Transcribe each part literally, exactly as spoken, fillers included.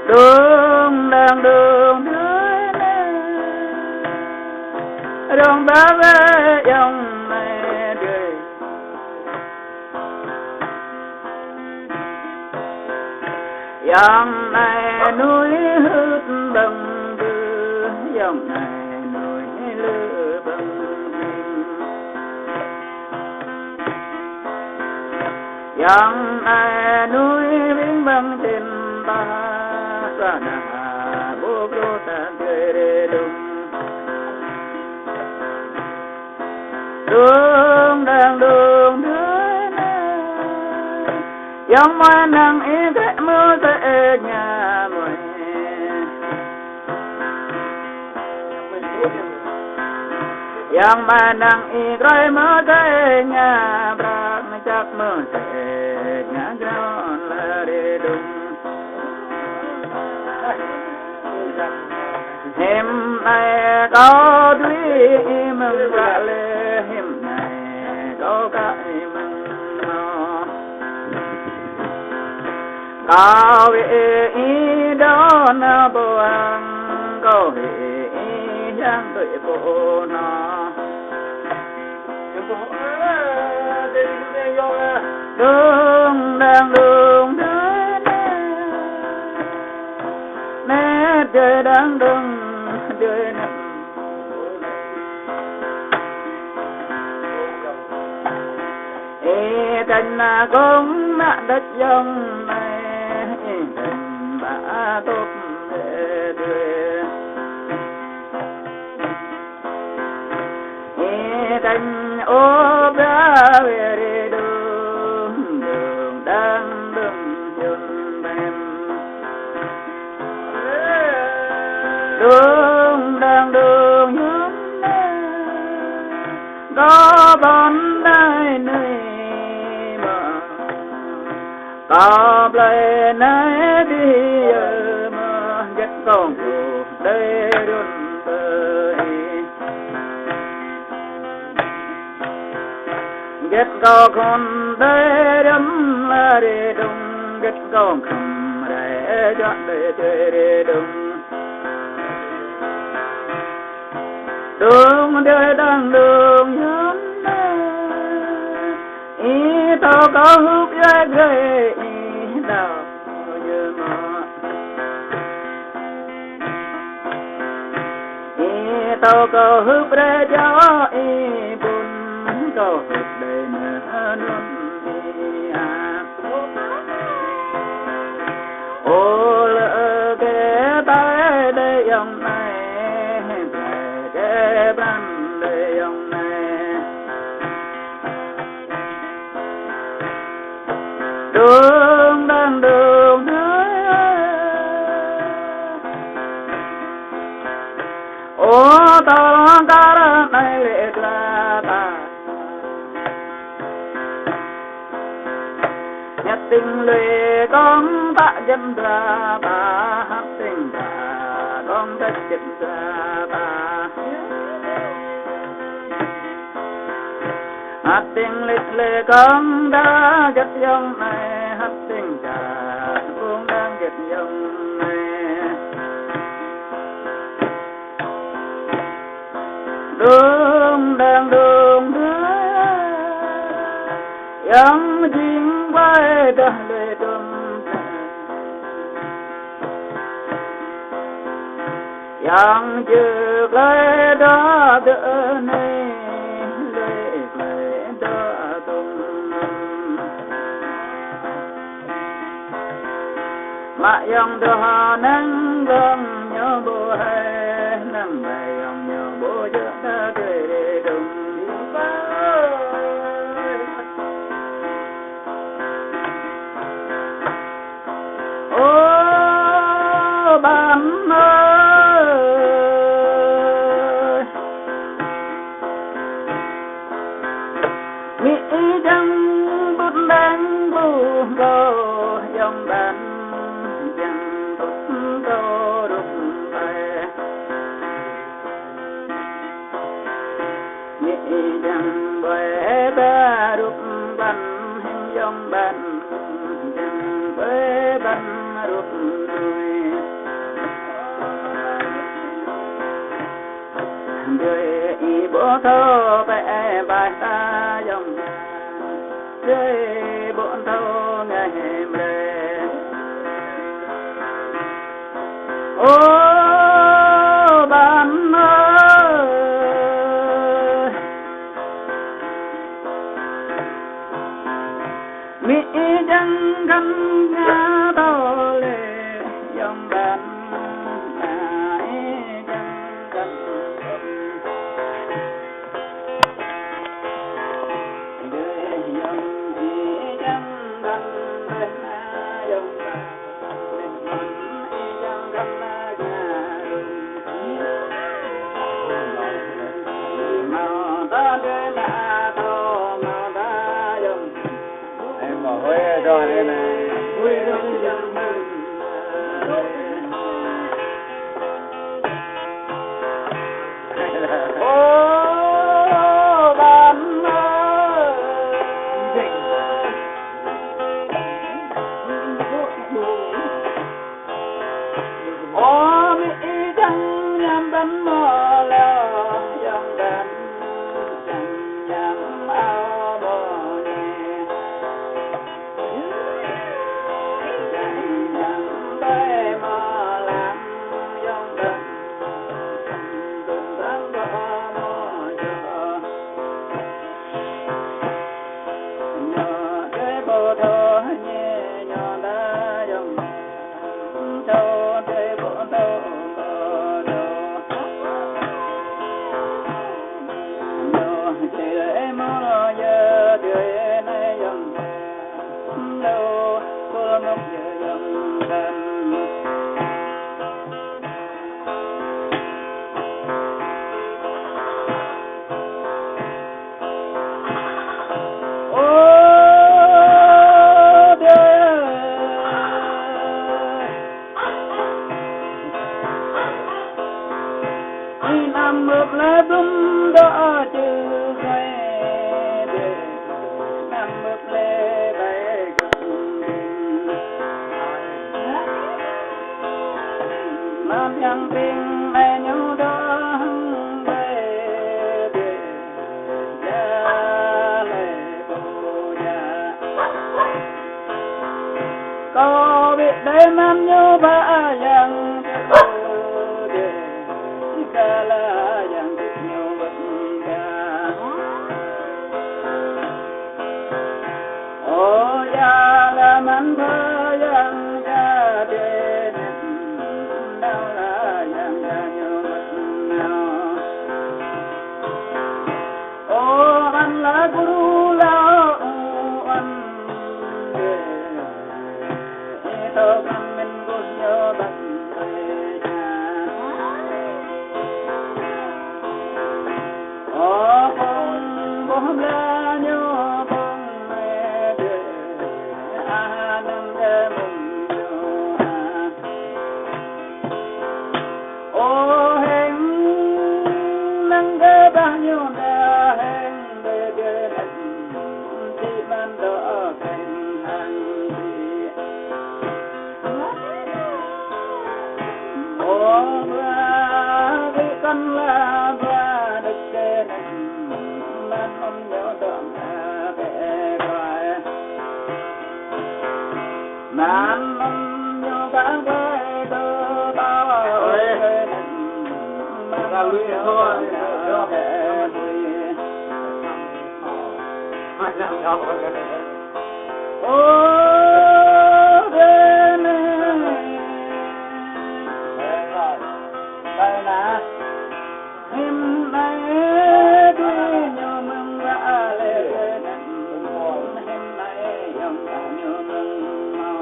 Đung đang đung đơi nê, rong ba wê yong nê đơi. Yong nê nuih hưt băng bư, yong nê nuih lư băng bing. Yong nê nuih bing băng tin ba, sa na ha bu kru ta đơi đung. Đung đang đung đơi nê, yong mơi năng i kre mơ se e ña mơi. Yong mơi năng i kre mơ se e ña, brak mơ chak mơ se e ña, gron la ri đung. Hiư̆m nai kâo dui i mơ̆ng ră lĕ, hiư̆m nai kâo ka i mơ̆ng nô. Kâo wĭ i đô na boang, kâo wĭ i yang tui pô nô. Đung đang đung đơi nê, nê đơi đang đung đơi nê. Ê, kanh na kông na đăt yong nê, ê, kanh ba tôp đơi đơi. Ê, kanh ôh ba wê ri đung, đung đang đung yun bem. Đung đang đung yun bem. Kâo ƀon đơi nui mơ. Kâo blơi nai dih yơ mơ, gĕt kâo khŏm đơi run tơi. Gĕt kâo khŏm đơi răm la ri đung, gĕt kâo khŏm rai juă đơi đơi ri đung. Đung đơi đang đung yun đơi. Ih tâo kâo hŭp yai brơi ih đaŏ yơ mă. Ih tâo kâo hŭp brơi jao ih bun, kâo hŭp đơi nơ nun ih ăt. Ơ lơ kơ tai đơi yong nai, tai kơ pran đơi yong nai. Đung đang đung đơi. Ơ tâo lăng kar nai lĕ kla ta. Ñăt tĭng lui kông ta jĕm dra ta, hăt tĭng ta kông ta jĕm dra ta. Hăt tĭng lĕ lĕ kông ta gĕt yong nai, hăt tĭng ta kông ta gĕt yong nai. Đung đang đung đơi, yong jing bai dah lui đung. Yong jơk lui dah dơ nai, lui lui dah đung. Mă yong dơ ha năng gong ñu ƀu hai, năng bai yong ñu ƀu jơk ta kơ đung. Ơ ƀan ơi. Mĭ ih jăng bŭt đang ƀuh kâo, yong ƀan jăng bŭt kâo rup ƀai. Mĭ ih jăng ƀai ba rup ƀan, hing yong ƀan jăng ƀai ƀan rup nui. Thâo bĕ ƀai ta yŏng, dơi ƀô̆ thâo ngeh mre. Ơ ƀan ơi, mi i jang kan ngă tao lĕ yŏng ƀan, na i jang kan. Em mà Huế cho nên này. Ơ ƀan ơi. Ơ mi i jang ñam ƀan mơ̆ lĕ, yŏng ƀan jang ñam ao mơ̆ ñe. Năm bưp lĕ dum dŏ chư gai, năm bưp lĕ bai gơ̆ng. Năm yang ting lĕ ñu dŏ hăng bai, ya lĕ ƀu ya. Kâo ƀiă đơi mơ̆n ñu ba yang čư đê, kơ la yang čư ñu wơ̆t ba. Ơ ya la mơ̆n ba yang ya đê, nao la yang ya ñu wơ̆t nao. Ơ ƀan la gru la ơ ƀan đê. Ơ ƀan mĭn gru ñu ƀan đê. Ơ ƀan ƀôh la ñu ƀan đê. A nang đê mĭn ñu a. Ơ hêng nang gah bah ñu đa hêng đê đê năn, či mơ̆n dŏ kơnh hăng či. Ơ ba či kăn la ba đê đê năn, mơ̆n mơ̆n ñu dŏ đa bê rai. Nan mơ̆n ñu ba gai tơ ba. Ơi. Ba lui thôi. Ơ, đê nê. Đê nê. Him nai di ñu mơ̆ng ba le năn, him nai yong ba ñu mơ̆ng mâo.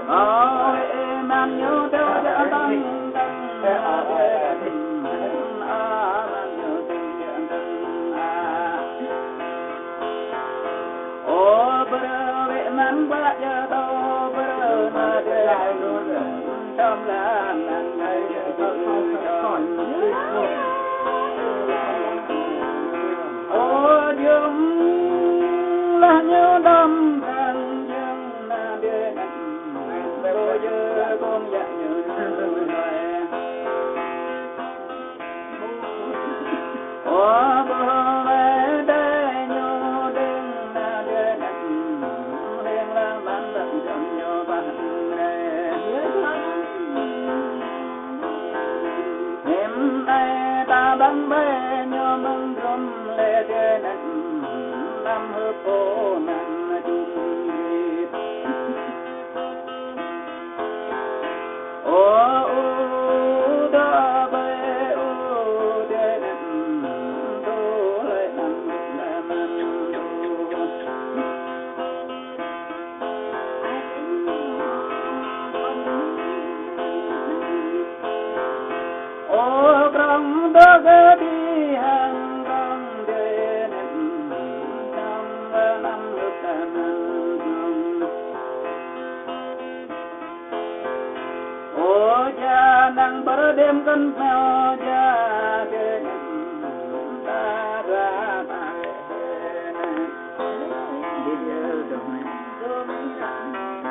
Ơ, hê man ñu đa đa tăng tăng, a, a, man ñu tăng tăng tăng, a. Ơ, bơ rơ wĕ mơ̆n ba jơ tơ, bơ rơ na dê lu năn, tơm la năn nai jơ tơ tơm. Ơ, jơm lah ñu đăm kăn jơm na dê năn, bơ jơ kông yă ñu nai. hơpô nan jum git. Ô, u, da, bai, u, de, nan, do, lai, nan, nan, do. Ô, krong dŏ gơ̆ đi hăng krong dơi nĕt, krong gơ̆ năm hơ̆k anăn krong. Ô, ja năng pơrơđêm kơ̆n pơmeo ja dơi nĕt, ta ra ta dơi nĕt. Đi dơi dong nĕt.